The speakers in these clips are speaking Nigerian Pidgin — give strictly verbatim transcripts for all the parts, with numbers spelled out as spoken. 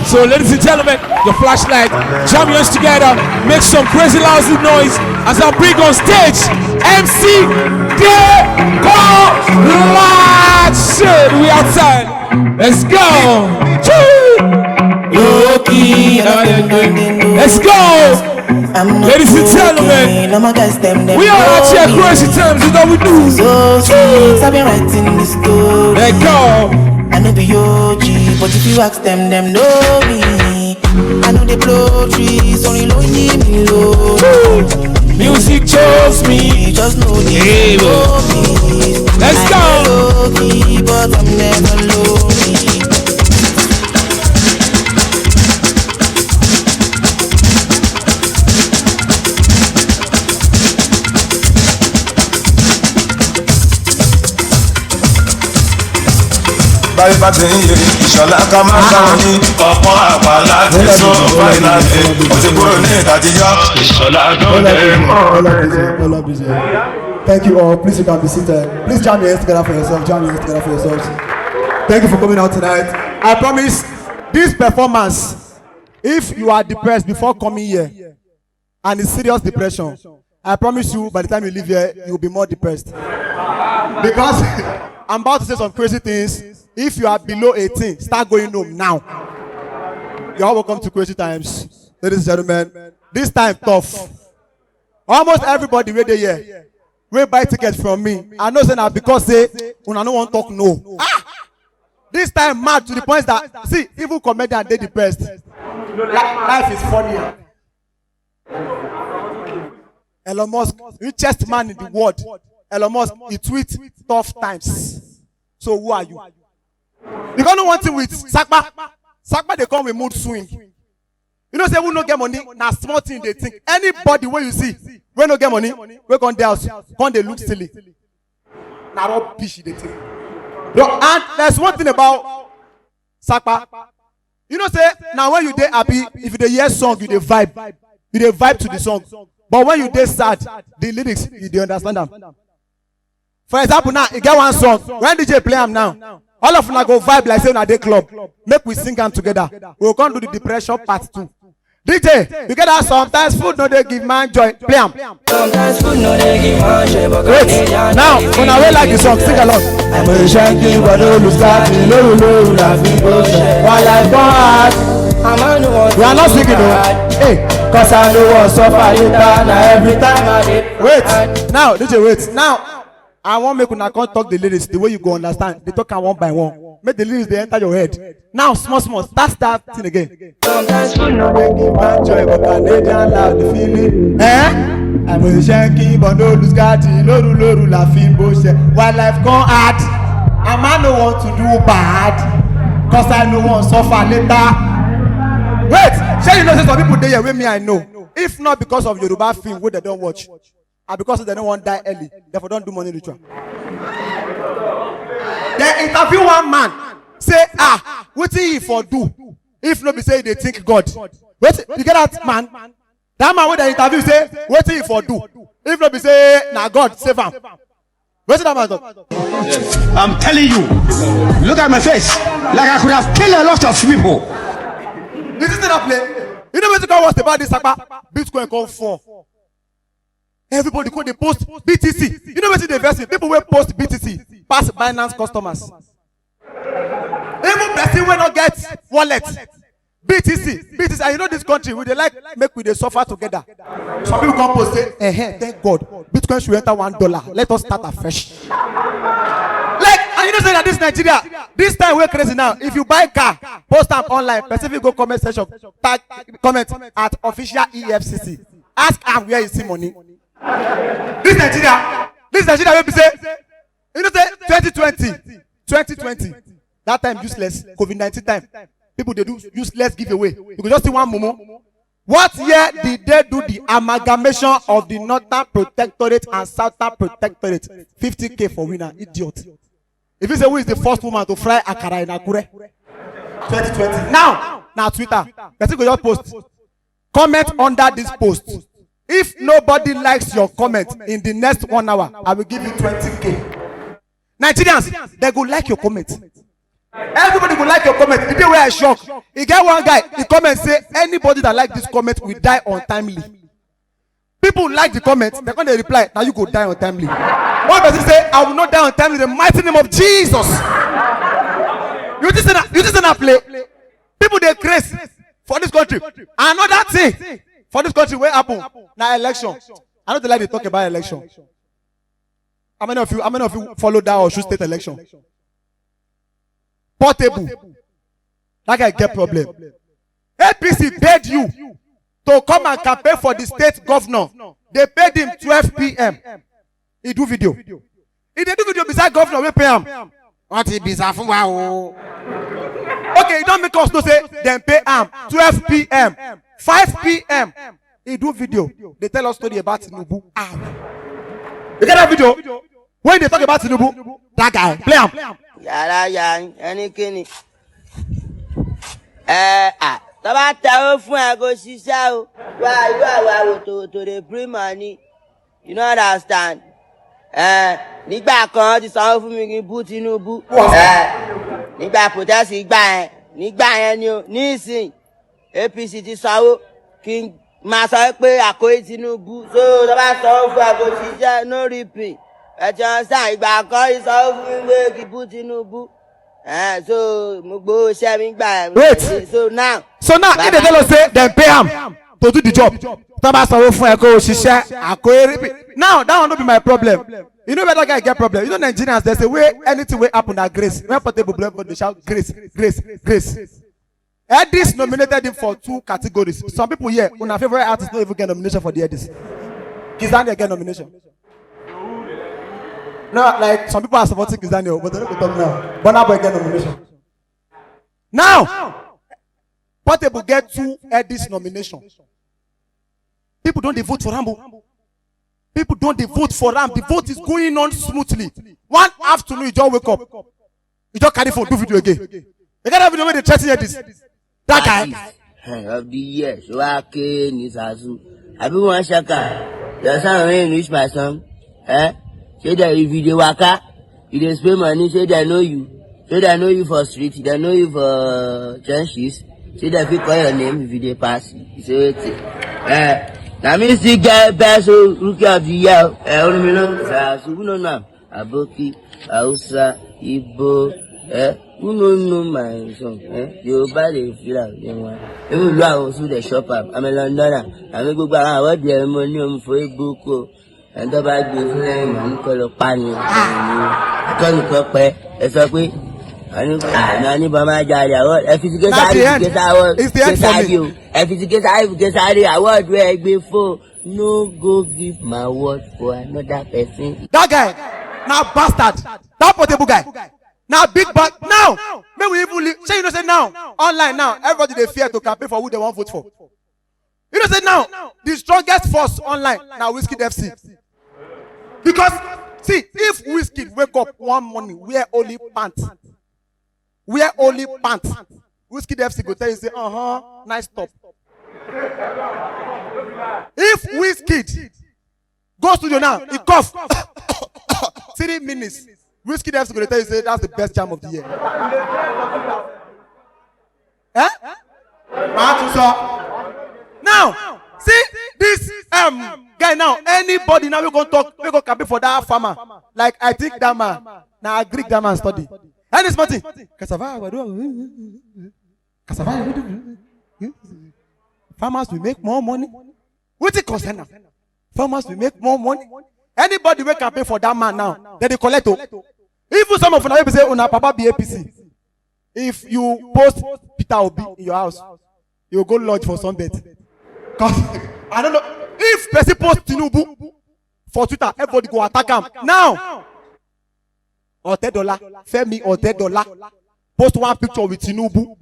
So, ladies and gentlemen, your flashlight, jam your hands together, make some crazy lousy noise as I bring on stage M C K Collection. We outside. Let's go. Choo! Low key, let's go. Ladies and gentlemen, we are out here crazy times, you know we do. So, so, I've been writing this story. Let go. I know be O G, but if you ask them, them know me. I know they blow trees, only lonely me low. Music chose me. Just know they know me. Let's go. I'm low key, but I'm never lonely. Báyé bá ti ń yé ìṣọ̀lá ká má sáwọn ní ọ̀pọ̀ àpá láti sọ fáìnàlì. Ó ti kúrò ní ìtàjíyá. Ìṣọ̀lá ló dé. Thank you all. Please, you can be seated. Please jam your hands together for yourself. Jam your hands together for yourselves. Thank you for coming out tonight. I promise this performance, if you are depressed before coming here, and it's serious depression, I promise you, by the time you leave here, you'll be more depressed. Because I'm about to say some crazy things. If you are below eighteen, start going home now. You're all welcome to Crazy Times, ladies and gentlemen. This time, tough. Almost everybody wey dey here, wey buy ticket from me, I know say na because say una no wan talk no. Ah! This time mad to the point that, see, even comedian dey depressed. Li- life is funnier. Elon Musk, richest man in the world. Elon Musk, he tweets tough times. So who are you? You got no one thing with Sakpa. Sakpa, they come with mood swing. You know say who no get money, na small thing they think. Anybody wey you see wey no get money, wey come dey house, come dey look silly. Na rubbish you dey think. Bro, and there's one thing about Sakpa. You know say na when you dey happy, if you dey hear song, you dey vibe. You dey vibe to the song. But when you dey sad, the lyrics, you dey understand am. For example now, e get one song, when D J play am now, all of una go vibe like say una dey club. Make we sing am together. We go come do the depression part two. D J, you get that sometimes food no dey give man joy. Play am. Sometimes food no dey give man joy, but Wait, now, una wey like the song, sing along. I'm a shanky, but no lose that. Low, low, la fi go share. While I go hard, I'm on the one. We are not singing, though. Hey, Cause I know what suffer later. Now every time I dey wait. Now, D J, wait. Now, I wan make una come talk the lyrics the way you go understand. They talk am one by one. Make the lyrics dey enter your head. Now, small, small, start, start thing again. Sometimes food no dey give Man joy, but I need and loud the feeling. Eh? I'm a shanky, but no lose gati. Loru, loru, la fi go share. While life come hard, a man no want to do bad. Cause I no want suffer later. Wait, shey you know say some people dey here wey me I know. If not because of Yoruba film wey dem don watch, and because dem no wan die early, dem for don do money ritual. Dem interview one man, say, ah, wetin he for do if no be say he dey think God? Wetin, you get that man? That man wey dem interview say, wetin he for do if no be say na God save am? Wetin that man talk? I'm telling you, look at my face. Like I could have killed a lot of people. You see that play? You know wetin come worst about this Sakpa? Bitcoin come fall. Everybody come dey post B T C. You know wetin dey vex me? People wey post B T C pass Binance customers. Even person wey no get wallet, B T C, B T C, and you know this country, we dey like make we dey suffer together. Some people come post say, eh, eh, thank God, Bitcoin should enter one dollar. Let us start afresh. Like, and you know say na this Nigeria, this time wey crazy now, if you buy car, post am online, person fit go comment section, tag, comment at official E F C C. Ask am where you see money. This Nigeria, this Nigeria wey be say, you know say twenty twenty, twenty twenty, that time useless, COVID nineteen time, people dey do useless giveaway. You go just see one mumu. What year did they do the amalgamation of the Northern Protectorate and Southern Protectorate? Fifty K for winner, idiot. If you say who is the first woman to fry akara in Akure? Twenty twenty. Now, na Twitter. Person go just post. Comment under this post. If nobody likes your comment in the next one hour, I will give you twenty K. Nigerians, they go like your comment. Everybody go like your comment. The day wey I shock, e get one guy, he comment say, "Anybody that like this comment will die untimely." People like the comment, they come dey reply, "Now you go die untimely." One person say, "I will not die untimely in the mighty name of Jesus." You just say na, you just say na play. People dey craze for this country. Another thing for this country wey happen na election. I no dey like dey talk about election. How many of you, how many of you follow that Osun State election? Portable. That guy get problem. A P C paid you to come and campaign for the state governor. They paid him twelve p m. He do video. He dey do video beside governor wey pay am. What he be fún wa o? Okay, he don make us know say dem pay am twelve p m, five p m. He do video. They tell us story about Tinubu. Ah. You get that video? When they talk about Tinubu, that guy, play am. Yàrá ya ẹni kíni. Ẹ à, tó bá tẹ̀wé fún ẹ kó ṣiṣẹ́ o. Wá irú àwa wò tó tó dey bring money. You no understand. Ẹ nígbà kan ti sanwó fún mi kí n bú Tinubu. Ẹ nígbà protest ìgbà yẹn, nígbà yẹn ni o. Nísìn A P C ti sanwó kí n máa sọ pé àkóyí Tinubu. So tó bá sanwó fún ẹ kó ṣiṣẹ́ no reaping. Ẹ ti understand, ìgbà kan ti sanwó fún mi pé kí n bú Tinubu. Ẹ so mo gbowó iṣẹ́ mi gbà yẹn. Wait. So now. So now, if they tell us say dem pay am to do the job, tó bá sanwó fún ẹ kó o ṣiṣẹ́ àkóyérébì. Now that one no be my problem. You know where that guy get problem? You know Nigerians, they say wey anything wey happen na grace. When Portable blow everybody dey shout grace, grace, grace. Edis nominated him for two categories. Some people here, una favorite artist no even get nomination for the Edis. Kizani get nomination. No, like some people are supporting Kizani, but they don't talk now. Burna Boy get nomination. Now, Portable get two Edis nomination. People don dey vote for am o. People don dey vote for am. The vote is going on smoothly. One afternoon, you just wake up. You just carry phone, do video again. You get that video wey dey threaten Edis. That guy. Artist, eh, of the year, Shoake Nisazu. Abi wan shaka. Your sound wey reach my son. Eh? Say that if you dey waka, you dey spend money, say they know you. Say they know you for street, they know you for trenches. Say they fit call your name if you dey pass. You say wetin? Eh? Na me still get best o, rookie of the year. Eh, Olumina Nisazu, who no know am? Aboki, Hausa, Igbo, eh? Who no know my song? Eh? Yoruba dey feel am, dem wan. Even though I also dey shop am, I'm a Londoner. I make gbogbo àwọn award yẹn mo ní omi fún ebook o. Ẹni tó bá gbé fún lẹ́yìn màá ní kọ́ lọ pa ni. Akọ́ni kan pẹ́, ẹ sọ pé àní àní bá máa jalè award. Ẹ fi ti That's the end. Késàrì Késàrì award. It's the end for me. Késàrì o. Ẹ fi ti Késàrì Késàrì award rẹ̀ gbé fún. No go give my word for another person. That guy, now bastard. That Portable guy, now big bad. Now, may we even leave. Say you know say now online now everybody dey fear to campaign for who they wan vote for. You know say now the strongest force online na Wizkid F C. Because see, if Wizkid wake up one morning wear only pants, wear only pants, Wizkid F C go tell you say, "Uh huh, nice top." If Wizkid go studio now, he cough three minutes, Wizkid F C go dey tell you say that's the best jam of the year. Eh? Màá tún sọ. Now, see this um guy now. Anybody now we go talk, we go campaign for that farmer. Like I think that man, now I agree that man study. And this morning, cassava, we do, cassava, we do. Farmers will make more money. Wetin concern am? Farmers will make more money. Anybody wey campaign for that man now, dem dey collect o. Even some of una wey be say una papa be A P C, if you post Peter Obi in your house, you go lodge for some bed. Cause I don't know if person post Tinubu for Twitter, everybody go attack am. Now, Otedola, Femi Otedola, post one picture with Tinubu.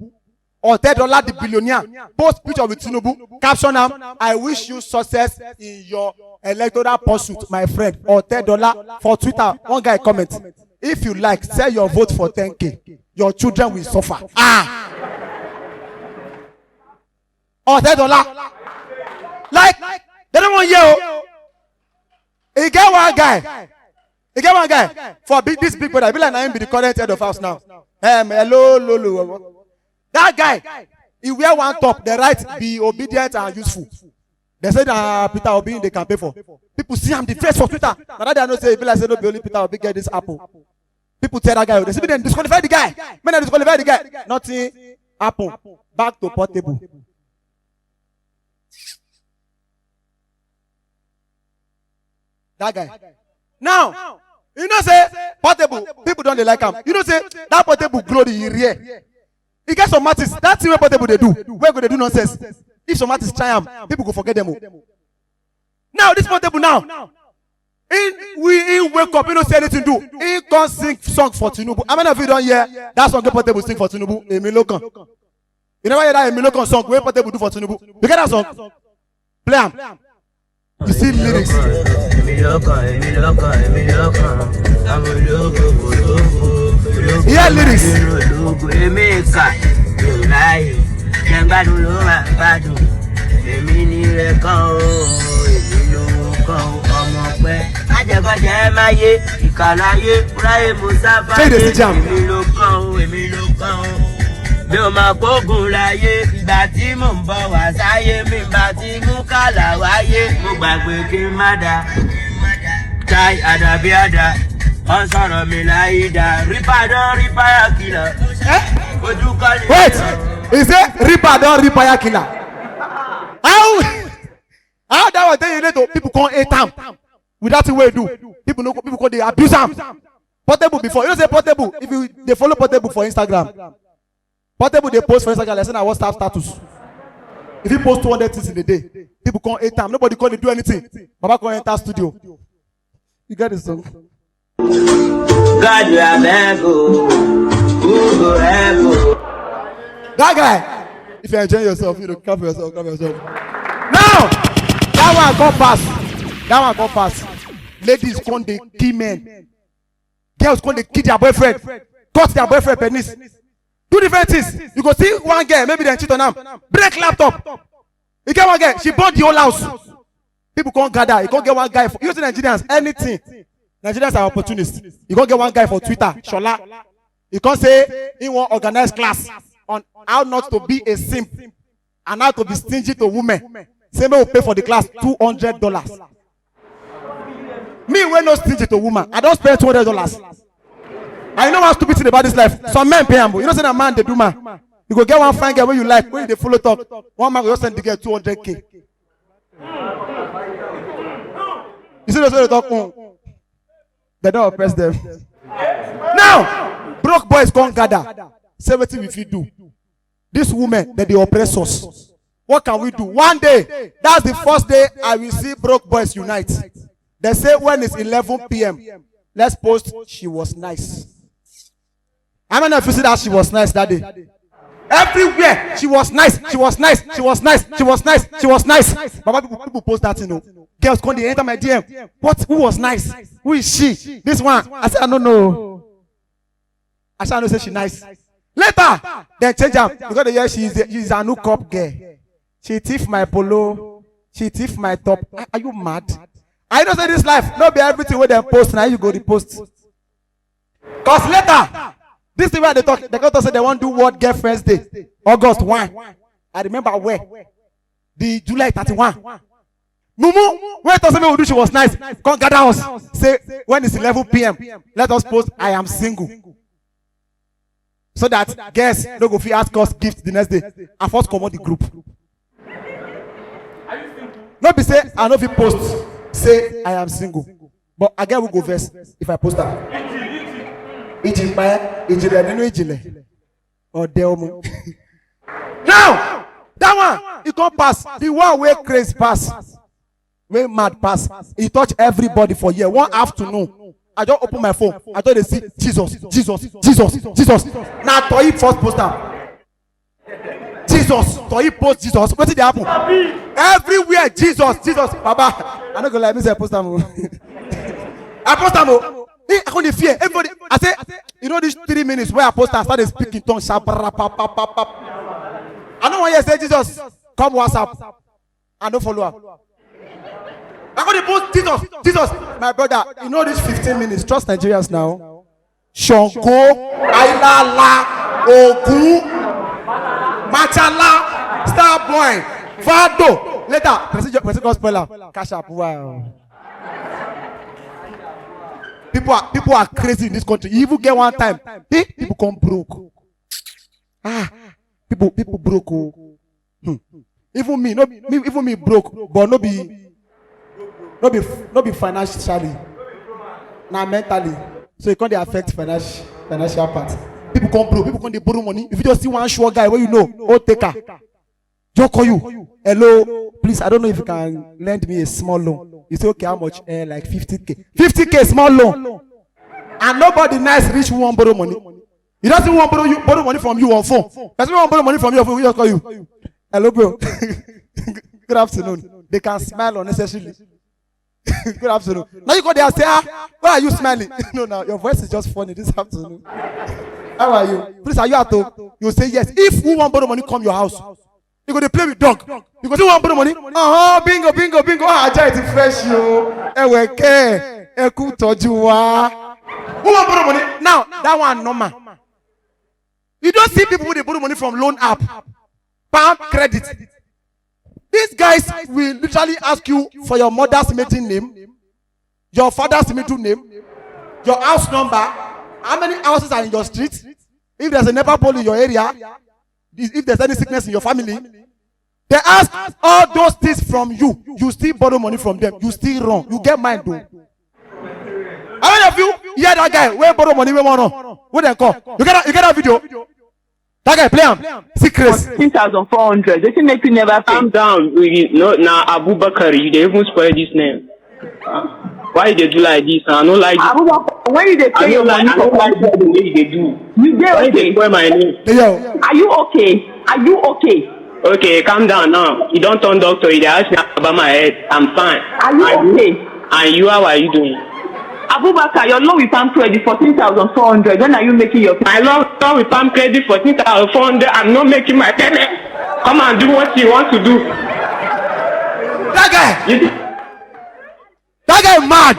Otedola, the billionaire, post picture with Tinubu. Caption am, "I wish you success in your electoral pursuit, my friend." Otedola for Twitter. One guy comment, "If you like, sell your vote for ten K. Your children will suffer." Ah! Otedola. Like, they don't want you. E get one guy. E get one guy for big, this big brother. E be like na him be the current head of house now. Um, hello, lo, lo, lo. That guy, he wear one top. The right, be obedient and useful. They say na Peter Obi dey campaign for. People see am the face for Twitter. Na that day I know say e be like say no be only Peter Obi get this apple. People tell that guy, they say dem disqualify the guy. Men dem disqualify the guy. Nothing happen. Back to Portable. That guy. Now, you know say Portable, people don dey like am. You know say that Portable glory e rare. E get some artists, that thing wey Portable dey do, wey go dey do nonsense. If some artists try am, people go forget them o. Now this Portable now, he, we, he wake up, he no see anything do. He come sing song for Tinubu. How many of you don hear that song wey Portable sing for Tinubu? Èmi ló kàn. You never hear that Èmi ló kàn song wey Portable do for Tinubu? You get that song? Play am. You see lyrics. Èmi ló kàn, èmi ló kàn, èmi ló kàn. Àwọn ológo kò lógo, ológo Hear lyrics. Ológo, èmi kà, yóò láàyè. Jẹ́ gbádùn ló máa gbádùn. Èmi ni rẹ̀ kàn o, èmi ló kàn o, ọmọ pẹ́. Má jẹ́ kó jẹ́ máa yé, ìkà láyé, ráyè mo sábà Ṣé ìdè sí jam? Èmi ló kàn o, èmi ló kàn o. Mi ò mọ̀ pógun láyé, ìgbà tí mò ń bọ̀ wá sáyé, mi bá ti mú kàlà wáyé. Mo gbàgbé kí n má da. Tai àdàbí àdá, wọ́n sọ̀rọ̀ mi láyé dá. Rípa dán, rípa yà kìlọ̀. Eh? Ojú kọ́ ni. Wait! He say Ripper don Ripper killer. How, how that one take relate to people come hate am with that thing wey e do? People no, people come dey abuse am. Portable before, you know say Portable, if you dey follow Portable for Instagram, Portable dey post for Instagram like say na WhatsApp status. If you post two hundred things in a day, people come hate am. Nobody come dey do anything. Baba come enter studio. You get the song? God, we are beg o. Who go help o? That guy, if you enjoy yourself, you know, clap for yourself, clap for yourself. Now, that one come pass. That one come pass. Ladies come dey kill men. Girls come dey kill their boyfriend, cut their boyfriend penis, do different things. You go see one girl, maybe dem cheat on am, break laptop. You get one girl, she burn the whole house. People come gather. You come get one guy. For, you see Nigerians, anything. Nigerians are opportunists. You come get one guy for Twitter, Shola. He come say he wan organize class on how not to be a simp and how to be stingy to women. Say make we pay for the class two hundred dollars. Me wey no stingy to woman, I don spend two hundred dollars. I know one stupid thing about this life. Some men pay am, but you know say na man dey do man. You go get one fine girl wey you like, wey you dey follow talk. One man go just send the girl two hundred k. You see those wey dey talk, mm, they don oppress them. Now, broke boys come gather. Say wetin we fit do. These women, dem dey oppress us. What can we do? One day, that's the first day I will see broke boys unite. They say when it's eleven p m, let's post "She was nice." How many of you see that "She was nice" that day? Everywhere, "She was nice, she was nice, she was nice, she was nice, she was nice." Baba, people, people post that, you know. Girls come dey enter my D M. "What? Who was nice? Who is she? This one?" I say, "I don't know." I say, "I know say she nice." Later, dem change am because they hear she is a, she is an hookup girl. "She thief my polo. She thief my top." Are, are you mad? I know say this life, no be everything wey dem post na you go repost. Cause later, this thing wey I dey talk, they go talk say they wan do World Girlfriends Day, August one. I remember where. The July thirty-one. Mumu, wey talk say make we do "She was nice," come gather us. Say when it's eleven p m, let us post "I am single." So that girls no go fit ask us gift the next day. I first comot the group. No be say I no fit post, say "I am single." But I get who go vex if I post am. Ìjìnlẹ̀, ìjìnlẹ̀ nínú ìjìnlẹ̀. Ọ̀dẹ̀ ọmọ. Now, that one, e come pass. The one wey craze pass, wey mad pass, e touch everybody for here. One afternoon, I just open my phone. I just dey see Jesus, Jesus, Jesus, Jesus. Na Toyin first post am. Jesus, Toyin post Jesus. Wetin dey happen? Everywhere, Jesus, Jesus. Baba, I no go lie, me say I post am o. I post am o. Eh, I come dey fear. Everybody, I say, you know, these three minutes where I post am, I start dey speak in tongues. Shabra pa pa pa pa. I no wan hear say Jesus come WhatsApp. I no follow am. I go dey post Jesus, Jesus. My brother, you know this fifteen minutes. Trust Nigerians now. Shango, Ailala, Ogun, Machala, Starboy, Vado. Later, person ju- person go spoil am. Cash app, wow. People are people are crazy in this country. You even get one time, eh, people come broke. Ah, people people broke. Oh. Hmm. Even me, no, me, even me broke, but no be no be no be financially, na mentally. So e come dey affect financial financial part. People come broke, people come dey borrow money. If you just see one sure guy wey you know, oh take am. Just call you. Hello, please, I don't know if you can lend me a small loan. You say, okay, how much? Eh, like fifty k. Fifty k small loan. And nobody nice reach who wan borrow money. You don't see who wan borrow you borrow money from you on phone. Person wey wan borrow money from you on phone, we just call you. Hello, bro. Good afternoon. They can smile unnecessarily. Good afternoon. Now you go there and say, ah, why are you smiling? No, now your voice is just funny this afternoon. How are you? Please, are you at home? You say yes. If who wan borrow money come your house, you go dey play with dog. You go say, who wan borrow money? Uh-huh, bingo, bingo, bingo. Ah, Ajay, it fresh, yo. Eweke, eku toju wa. Who wan borrow money? Now, that one normal. You don't see people wey dey borrow money from loan app, palm credit. These guys will literally ask you for your mother's maiden name, your father's middle name, your house number, how many houses are in your street, if there's a NEPA pole in your area, if there's any sickness in your family. They ask all those things from you. You still borrow money from them. You still run. You get mind though. How many of you hear that guy wey borrow money wey wan run? Wey dem call? You get that, you get that video? That guy play am. Secrets. Fourteen thousand four hundred. Wetin make you never pay? Calm down. You know, na Abubakar, you dey even spoil this name. Why you dey do like this? I no like this. Abubakar, when you dey pay your money for country, the way you dey do. You dey okay? Why you dey spoil my name? Hey, yo. Are you okay? Are you okay? Okay, calm down now. You don turn doctor, you dey ask me about my head. I'm fine. Are you okay? And you, how are you doing? Abubakar, your loan with palm credit, fourteen thousand four hundred. When are you making your payment? My loan, loan with palm credit, fourteen thousand four hundred. I'm not making my payment. Come and do what you want to do. That guy. You, that guy mad.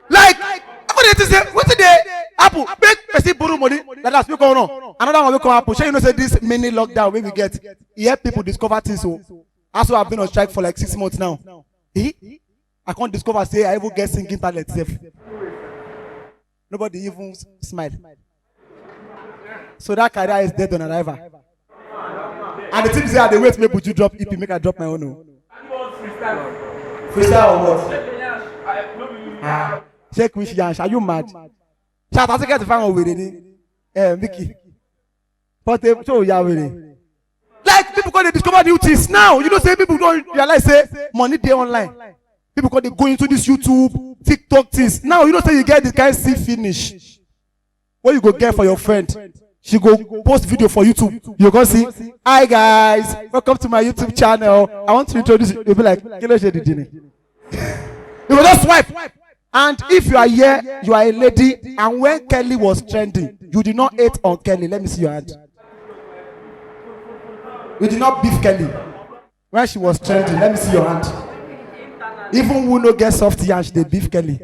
Like, everybody dey say, wetin dey happen? Make person borrow money like that, wey come run. Another one wey come happen. Shey you know say this mini lockdown wey we get, e help people discover things o. As we have been on strike for like six months now. Eh? I come discover say I even get singing talent sef. Nobody even s- smile. So that career is dead on arrival. And the thing say I dey wait make Buju drop E P, make I drop my own o. Freestyle or what? Ah, check which yansh. Are you mad? Chat, I get to find out with it. Eh, Vicky. But eh, so yeah, really. Like people come dey discover new things now. You know say people don realize say money dey online. People come dey go into this YouTube, TikTok things. Now you know say you get the kind see finish. What you go get for your friend? She go post video for YouTube. You go see, hi guys, welcome to my YouTube channel. I want to introduce you. You'll be like, kí ló ṣe dìde ni? You go just swipe. And if you are here, you are a lady, and when Kelly was trending, you did not hate on Kelly. Let me see your hand. You did not beef Kelly when she was trending. Let me see your hand. Even who no get soft yansh, they beef Kelly.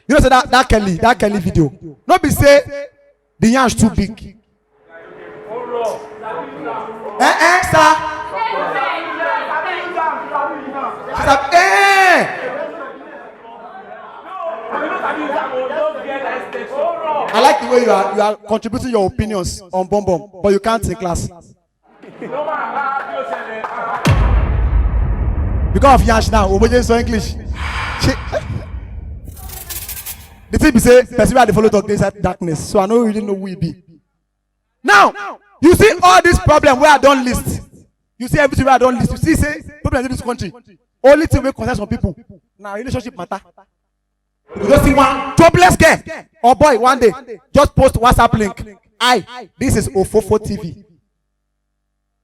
You know, say that, that Kelly, that Kelly video. No be say the yansh too big. Eh, eh, sir. She said, eh. I like the way you are you are contributing your opinions on Bomb Bomb, but you can't in class. Because of yansh now, we just English. She, the thing be say, person wey I dey follow talk dey inside darkness, so I no really know who e be. Now, you see all this problem wey I don list. You see everything wey I don list. You see say problem in this country. Only thing wey concern some people na relationship matter. You go see one jobless girl or boy one day just post WhatsApp link. Hi, this is Ofofo T V.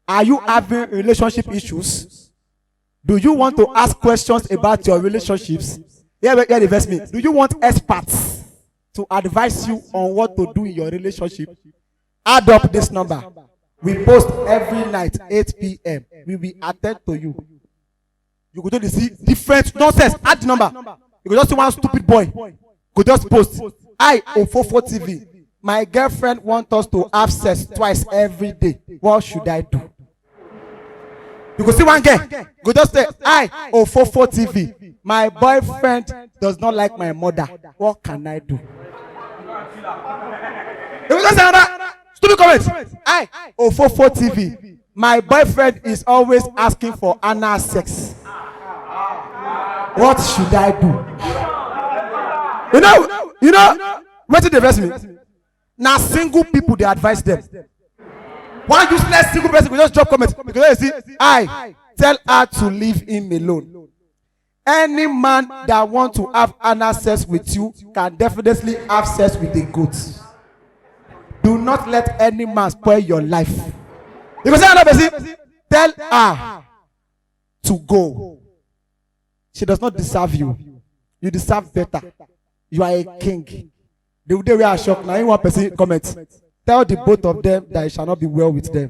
Are you having relationship issues? Do you want to ask questions about your relationships? Here, here dey vex me. Do you want experts to advise you on what to do in your relationship? Add up this number. We post every night, eight p.m. We will attend to you. You go just dey see different nonsense. Add the number. You go just see one stupid boy go just post, "I, Ofofo T V, my girlfriend want us to have sex twice every day. What should I do?" You go see one girl go just say, "I, Ofofo T V, my boyfriend does not like my mother. What can I do?" You go just say another stupid comment. "I, Ofofo T V, my boyfriend is always asking for anal sex. What should I do?" You know, you know, wetin dey vex me? Na single people dey advise them. One useless single person go just drop comment. You go just see, "I, tell her to leave him alone. Any man that want to have anal sex with you can definitely have sex with a goat. Do not let any man spoil your life." You go say another person, "Tell her to go. She does not deserve you. You deserve better. You are a king." The day wey I shock, na him one person comment, "Tell the both of them that it shall not be well with them.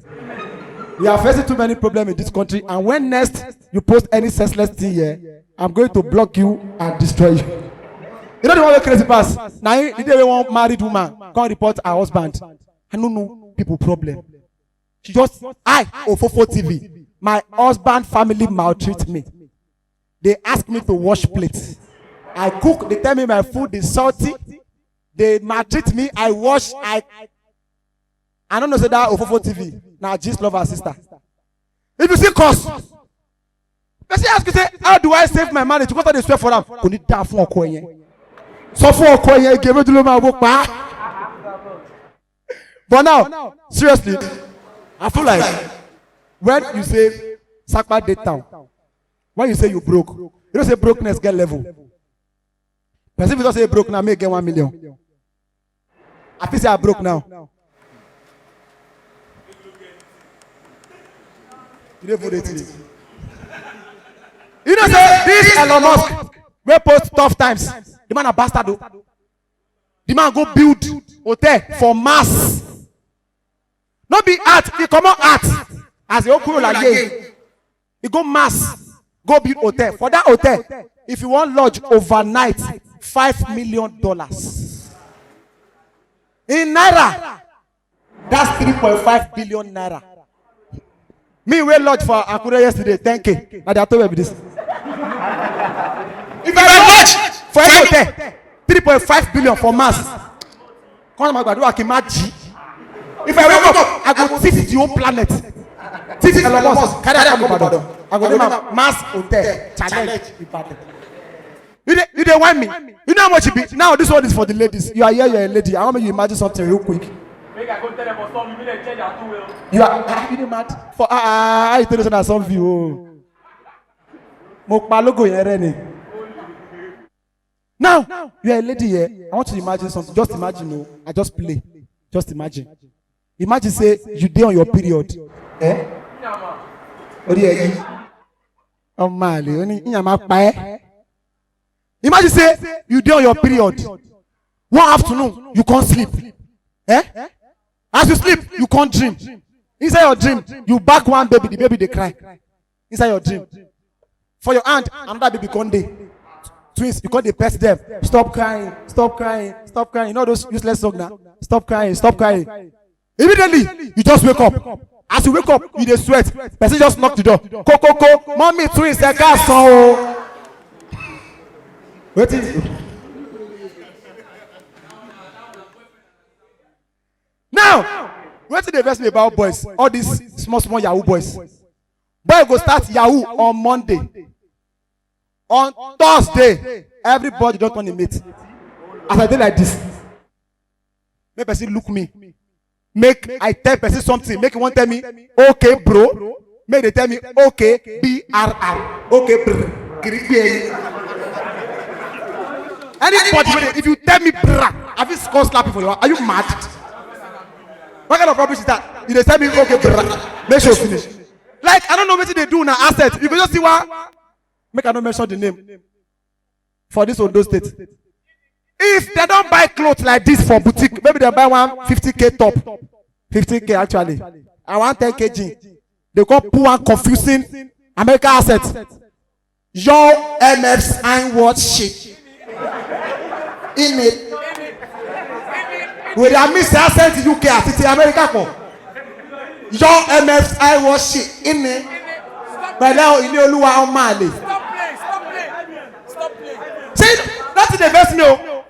We are facing too many problems in this country, and when next you post any senseless thing here, I'm going to block you and destroy you." You know the one wey crazy pass? Na him, the day wey one married woman come report her husband. "I no know people problem. She just, I, Ofofo T V, my husband family maltreat me. They ask me to wash plates. I cook, they tell me my food is salty. They maltreat me, I wash, I I don't know say that Ofofo T V na gist lover sister." If you see cause, person ask you say, "How do I save my marriage?" You go start dey swear for am. Kò ní dáa fún ọkọ yẹn. Sọ fún ọkọ yẹn, ege méjì ló máa wó pa á. But now, seriously, I feel like when you say Sapa dey town, when you say you broke, you know say brokenness get level. Person fit just say broke now, make get one million. I fit say I broke now. You dey vote eighty. You know say this Elon Musk wey post tough times, the man na bastard o. The man go build hotel for Mars. No be art, he comot art as he okuro laye. He go Mars, go build hotel. For that hotel, if you wan lodge overnight, five million dollars. In naira, that's three point five billion naira. Me wey lodge for Akure yesterday, ten K. Na their tobe be this. If I lodge for any hotel, three point five billion for Mars. Come on, gbàdúrà kí n má jí. If I wake up, I go thief the whole planet. Thief Elon Musk, carry am come Ibadan. I go name am Mars Hotel Challenge Ibadan. You dey, you dey whine me. You know how much e be? Now this one is for the ladies. You are here, you are a lady. I want make you imagine something real quick. Make I go tell them for some, make dem change their two well. You are, ah, you dey mad? For, ah, ah, ah, you tell me say na some view o. Mo pa logo yẹn rẹ ni. Now, you are a lady here. I want to imagine something. Just imagine o. I just play. Just imagine. Imagine say you dey on your period. Eh? Orí ẹ yí. Ọmọ àlè, ó ní ìyàn máa pa ẹ́. Imagine say you dey on your period. One afternoon, you can't sleep. Eh? As you sleep, you can't dream. Inside your dream, you back one baby, the baby dey cry. Inside your dream. For your hand, another baby come dey. Twins, you come dey pet them. Stop crying, stop crying, stop crying. You know those useless song now. Stop crying, stop crying. Immediately, you just wake up. As you wake up, you dey sweat. Person just knock the door. Ko, ko, ko, mommy, twins, ẹ káàsán o. Wetin? Now, wetin dey vex me about boys? All these small, small Yahoo boys. Boy go start Yahoo on Monday. On Thursday, everybody don turn inmate. As I dey like this, make person look me. Make I tell person something. Make e wan tell me, "Okay, bro." Make they tell me, "Okay, B R R." Okay, bro. Kirikiri. Anybody, wey dey, if you tell me, "Bra," I fit come slap you for your, are you mad? What kind of rubbish is that? You dey tell me, "Okay, bra." Make sure finish. Like, I don't know wetin dey do na asset. You go just see one. Make I no mention the name. For this Ondo State. If they don't buy clothes like this for boutique, maybe they buy one fifty K top. Fifty K actually. I want ten K jean. They go pull one confusing American asset. Your M F's I watch shit. In it. With a miss accent U K àti ti America pọ̀. Your M F's I watch shit. In it. Pẹ̀lẹ́ o, ilé olúwa ọmọ àlè. Stop playing, stop playing, stop playing. See, nothing dey vex me o.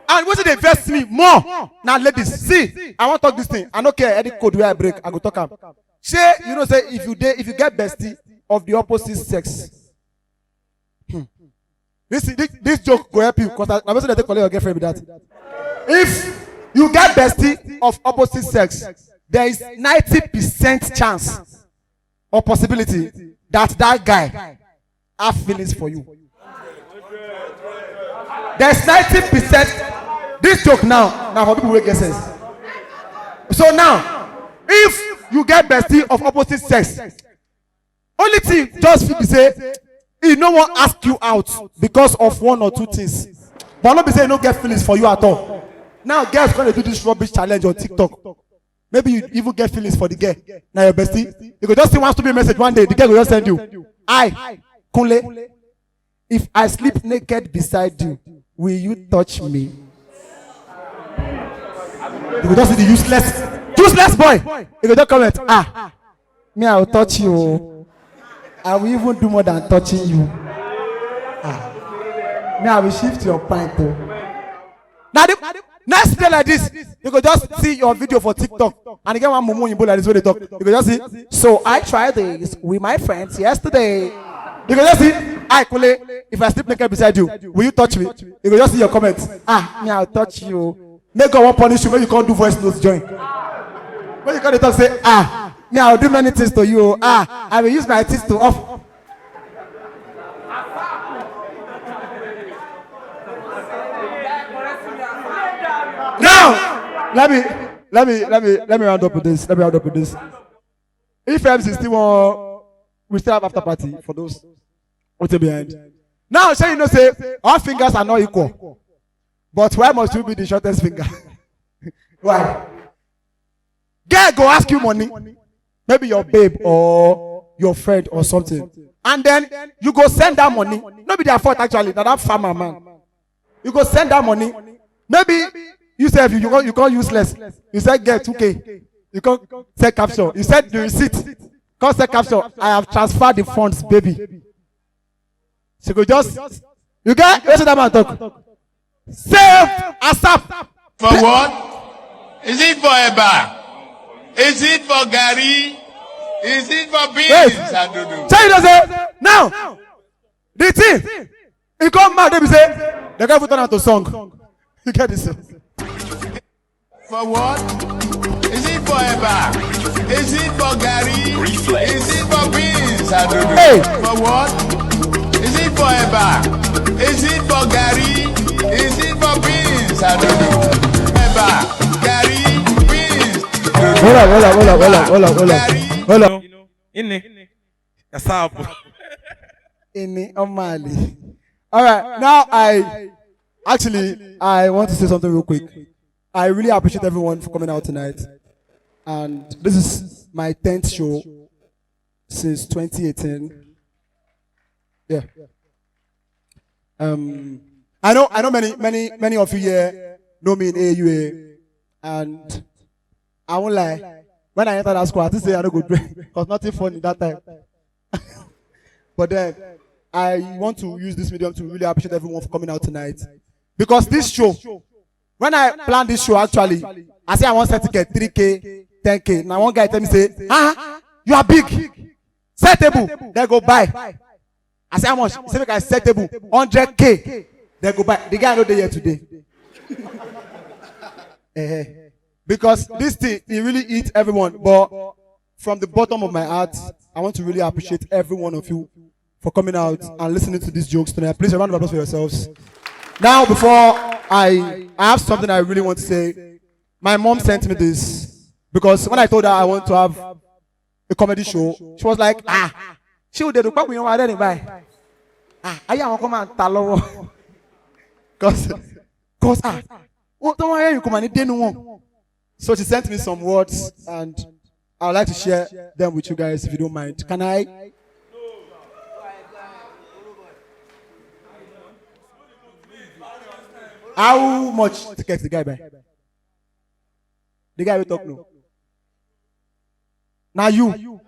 And wetin dey vex me more na ladies. See, I wan talk this thing. I no care any code wey I break, I go talk am. Shey you know say if you dey, if you get bestie of the opposite sex, hmm, this, this, this joke go help you because na wetin dem take collect your girlfriend be that. If you get bestie of opposite sex, there is ninety percent chance or possibility that that guy have feelings for you. There's ninety percent. This joke now, now for people wey get sense. So now, if you get bestie of opposite sex, only thing just fit be say he no wan ask you out because of one or two things, but no be say he no get feelings for you at all. Now girls gonna do this rubbish challenge on TikTok. Maybe you even get feelings for the girl. Now your bestie, you go just see one stupid message one day. The girl go just send you, "Hi, Kunle, if I sleep naked beside you, will you touch me?" You go just see the useless, useless boy. You go just comment, "Ah, me, I will touch you o. I will even do more than touching you. Ah, me, I will shift your pint o." Now the next day like this, you go just see your video for TikTok and you get one mumu oyinbo like this wey dey talk. You go just see, "So I tried this with my friends yesterday." You go just see, "Hi, Kunle, if I sleep naked beside you, will you touch me?" You go just see your comments. "Ah, me, I'll touch you." Make God wan punish you, make you come do voice notes join. When you come dey talk say, "Ah, me, I'll do many things to you. Ah, I will use my teeth to off." Now, let me let me let me let me round up with this. Let me round up with this. If M C still wan, we still have after party for those who dey behind. Now, shey you know say all fingers are not equal, but why must you be the shortest finger? Why? Girl go ask you money, maybe your babe or your friend or something, and then you go send that money. No be their fault actually, na that farmer man. You go send that money. Maybe you sef, you, you come, you come useless. You send girl two K. You come send caption. You send the receipt. Come send caption, "I have transferred the funds, baby." She go just, you get wetin that man talk? Save ASAP. For what? Is it for eba? Is it for garri? Is it for beans? Wait. Adudu. Shey you know say now the thing, e come mad, dey be say dem go even turn am to song. You get this? For what? Is it for eba? Is it for garri? Reflex. Is it for beans? Adudu. Hey. For what? Is it for eba? Is it for garri? Is it for beans? Adudu. Eba, garri, beans. Hold up, hold up, hold up, hold up, hold up, hold up. Hold up. Ini. Kasabu. Ini Omali. All right, now I actually I want to say something real quick. I really appreciate everyone for coming out tonight. And this is my tenth show since twenty eighteen. Yeah. Um, I know, I know many, many, many of you here know me in A U A, and I won't lie. When I enter that school, I think say I no go do because nothing funny that time. But then I want to use this medium to really appreciate everyone for coming out tonight, because this show, when I plan this show, actually, I say I wan sell ticket three K, ten K. Now one guy tell me say, "Ah, you are big. Sell table, then go buy." I say, "How much?" He say, "Make I sell table, hundred K, then go buy." The guy no dey here today. Eh, because this thing, it really eats everyone. But from the bottom of my heart, I want to really appreciate every one of you for coming out and listening to these jokes tonight. Please, a round of applause for yourselves. Now, before I, I have something I really want to say. My mom sent me this because when I told her I want to have a comedy show, she was like, "Ah, she would do what we want to buy. Ah, are you come and tell?" Cause, cause ah, what don't want you come and dey no one. So she sent me some words, and I would like to share them with you guys if you don't mind. Can I? How much ticket the guy buy? The guy will talk no. Now you,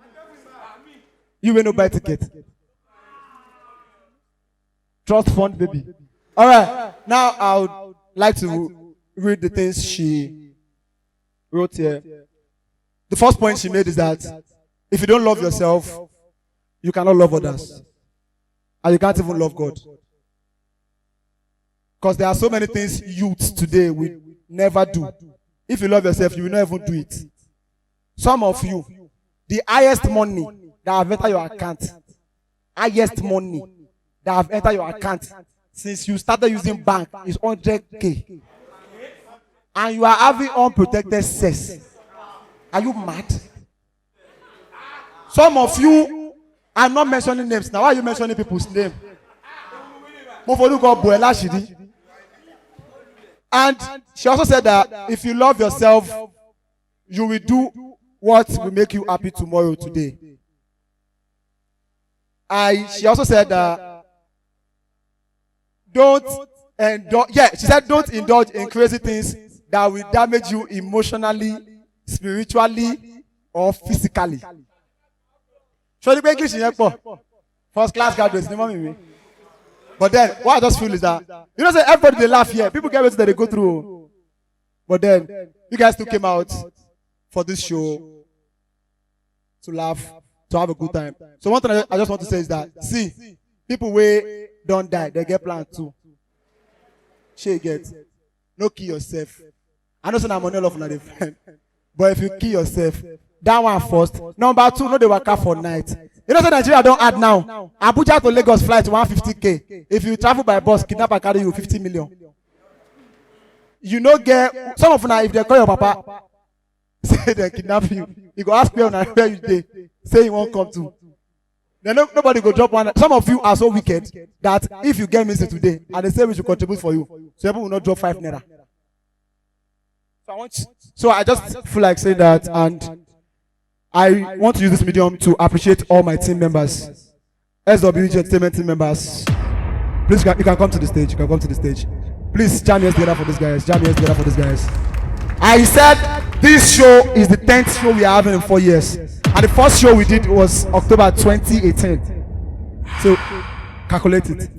you will no buy ticket. Trust fund, baby. All right. Now I would like to read the things she wrote here. The first point she made is that if you don't love yourself, you cannot love others. And you can't even love God. Because there are so many things youth today will never do. If you love yourself, you will not even do it. Some of you, the highest money that have entered your account, highest money that have entered your account since you started using bank is one hundred K. And you are having unprotected sex. Are you mad? Some of you, I'm not mentioning names now. Why are you mentioning people's name? Mo forúkọ bò ẹ́ láṣìírí. And she also said that if you love yourself, you will do what will make you happy tomorrow today. I she also said that don't indulge. Yeah, she said don't indulge in crazy things that will damage you emotionally, spiritually, or physically. Ṣé o rí pé English yẹn pọ̀? First class graduates ni mọ́mì mi. But then what I just feel is that you know say everybody dey laugh here. People get wetin dem dey go through. But then you guys still came out for this show to laugh, to have a good time. So one thing I, I just want to say is that see, people wey don die, they get plan too. Shey you get? No kill yourself. I know say na money all of una dey find, but if you kill yourself, that one first. Number two, no dey waka for night. You know say Nigeria don hard now. Abuja to Lagos flight one fifty K. If you travel by bus, kidnapper carry you fifty million. You no get some of una if they call your papa, say they kidnap you. You go ask where una where you dey. Say you wan come to. Then no, nobody go drop one. Some of you are so wicked that if you get missing today, and they say we should contribute for you, so people will not drop five naira. So I want. So I just feel like saying that, and I want to use this medium to appreciate all my team members, S W G Entertainment team members. Please, you can, you can come to the stage. You can come to the stage. Please jam your hands together for these guys. Jam your hands together for these guys. I said this show is the tenth show we are having in four years, and the first show we did was October twenty eighteen. So calculate it.